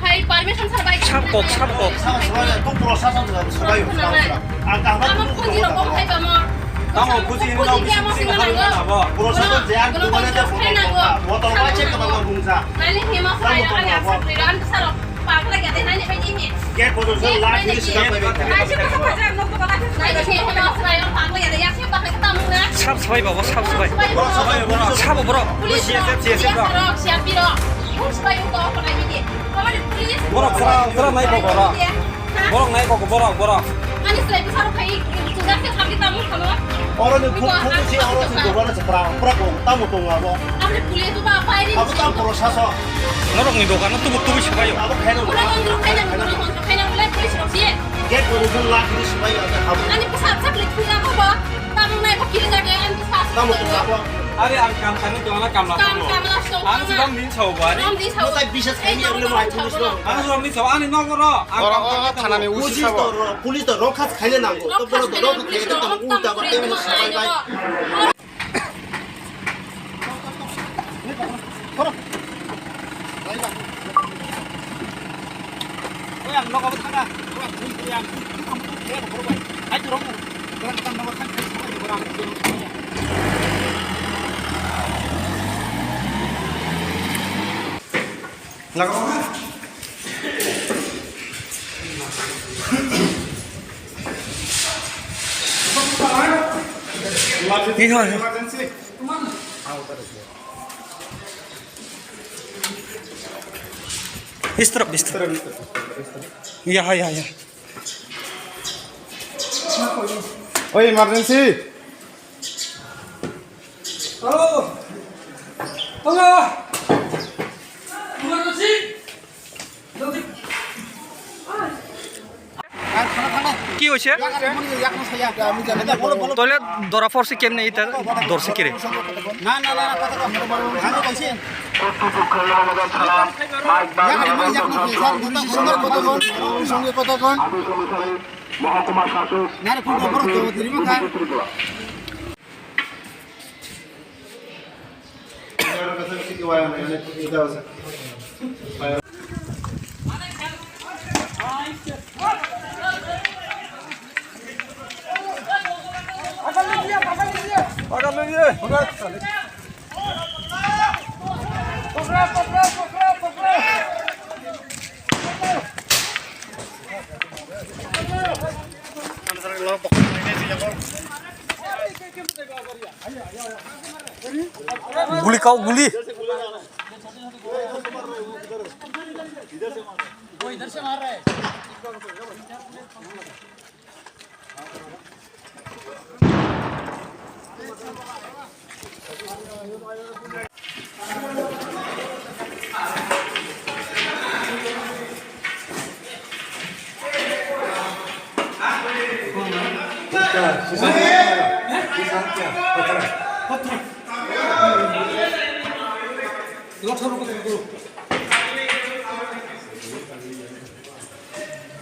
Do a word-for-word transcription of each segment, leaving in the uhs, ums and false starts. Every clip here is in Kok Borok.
Hai, permission sa bai. Sab kok, sab kok. Ang kaham. Amo khuji rok bong hai bamo. Tamo khuji hino bisi bisi kaham na bo. Prosason je ang dogane je phone. Motor bai check ka bang bungsa. Nani hima phai ra ani aksa phai ra ani saro. Pagla gade nani phai ni. Gate bodo se la phiri sida phai. Ai se kasa kasa nok to kala. Nani hima phai ra pagla gade ya se pa ka tamung na. Sab sabai babo, sab sabai. Sabo bro. Police, C S F, C S F bro. Siap biro. Police bai ko ko nai ni. Borok pura, pura nai kok oro. Borok nai kok, borok, borok. Ani slai bwsarok khai, chujak se khamni tamo khamo. Oro ni phuk, phuk si oro si dogana se pra, pra ko tamo tong abo. Aboni police ba pai ri. Abo tam prosason. Norok ni dogano tubu tubu sibai. Abo khaino. Oro nang rok khaina, oro nang rok khaina, ulai police rok si. Gate ko rung la ni sibai abo. Ani bwsa sak le thuya ko ba. Tamo nai ba kiri jage, ani bwsa sak. Tamo tong abo. Are ang kam sani tongla kamla. Kam kamla song. Ang sibam din sao ba. Ang din sao. Mo tai bisas khaini ang le mai pulis lo. Ang sibam din sao ani nogoro. Oro, oro, thanani usi sabo. Police to ro-, police to rokha khaile nango. To boro to rokha khaile to tamo ulta ba temo sabai bai. Oi, ang nogo thanga. Oi, ang thung thung ang thung thung ang thung thung ang thung thung. Hai, turun. Turun, turun, nogo thang, thang, thang, thang, thang. इस तरफ, इस तरफ। यहाँ, यहाँ, यहाँ। ओए, emergency। Hello. Hello. Emergency। কি হৈছে? তইলে দৰা ফৰছি কেম নেই ইতা দৰছি কিৰে? Guli kau guli.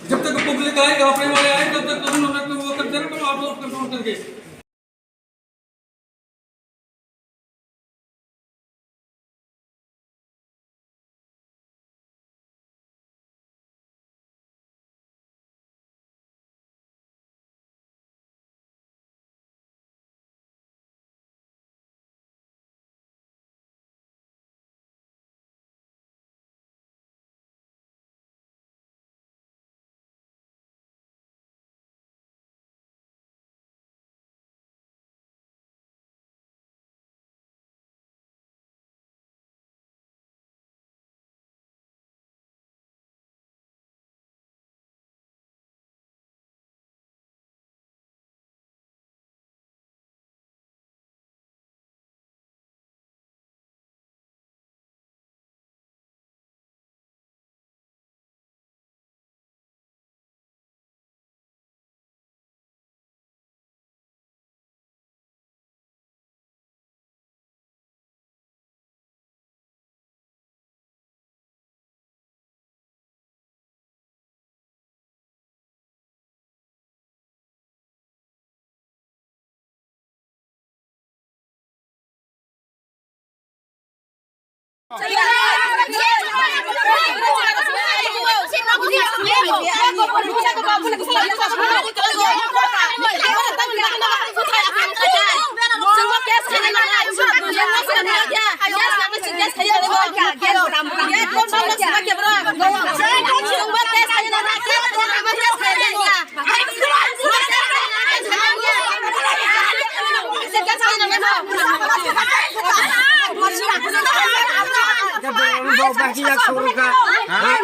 जब तक पब्लिक आएगा, अपने वाले आए, तब तक तुम लोग अपने वो करते रहो, तो आप लोग कंट्रोल करके।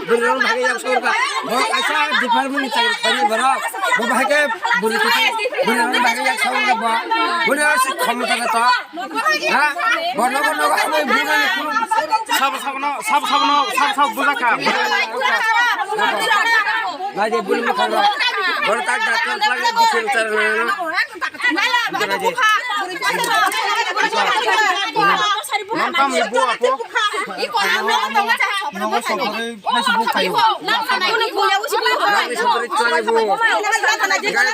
Bwrwirok bagwi yak sorka. Bo kaisa department ni chakri khainai borok. Bo bahai khe bwrwi twi bwrwirok bagwi yak sorka bo. Bwrwi se khomota khe to. Ha? Bo nogo nogo hamai bwrwi ni kunu. Sabo sabo no, sabo sabo no, sabo sabo bujaka. Lai de bwrwi ni khoro. Bo tak doctor plage bichar char na. Nang tam ni bo apo. Nogo sokore. Nai si bo khayo. Nang ni sokore chwlai bo.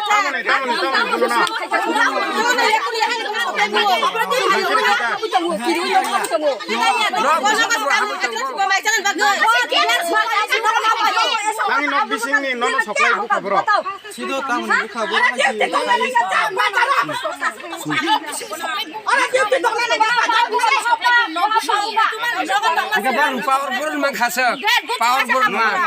Tamoni, tamoni, tamoni, bulo na. Nang ni nok bising ni nono soklai bukha borok. Sido tamoni bukha borok hai si. Ega bang power bor mang khasok. Power bor mang.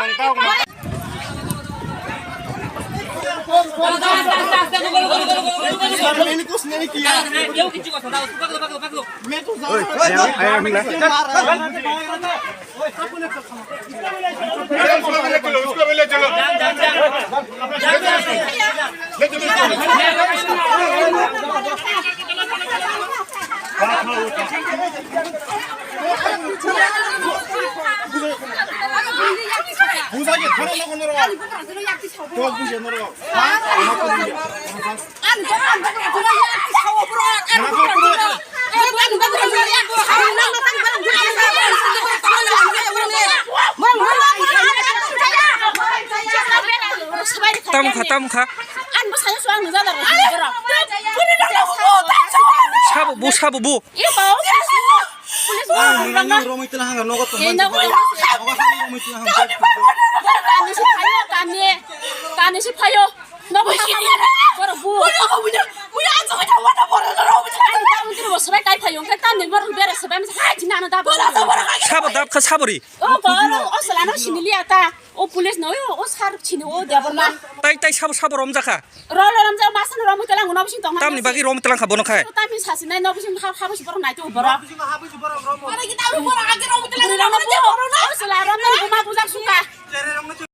Tamkha, tamkha. Sabo bo, sabo bo. Police bo. Ang nang romoi tela hanga nogo to. Nogo romoi tela hanga. Kani si phayo, kani, kani si phayo. Nogo borok bu. Buya, buya, buya, ajo ka wata borok romoi tela. Ang tamo tiri bo sabai kai phayo, kai tamo borok bere sabai, hai china ano da. Sabo dap kha sabori. O ba, o sala no siniliya ta. O police no, o sar chini o Debbarma. Tai, tai sabo, sabo romjakha. Rolo romjak masa no romoi tela ngono bising tong. Tamni bagwi romoi tela kha bono khai. Tamni sasi nai no bising ha, ha bising borok nai to borok. Are kita ro borok age romoi tela. O sala romna ni ma bujak suka.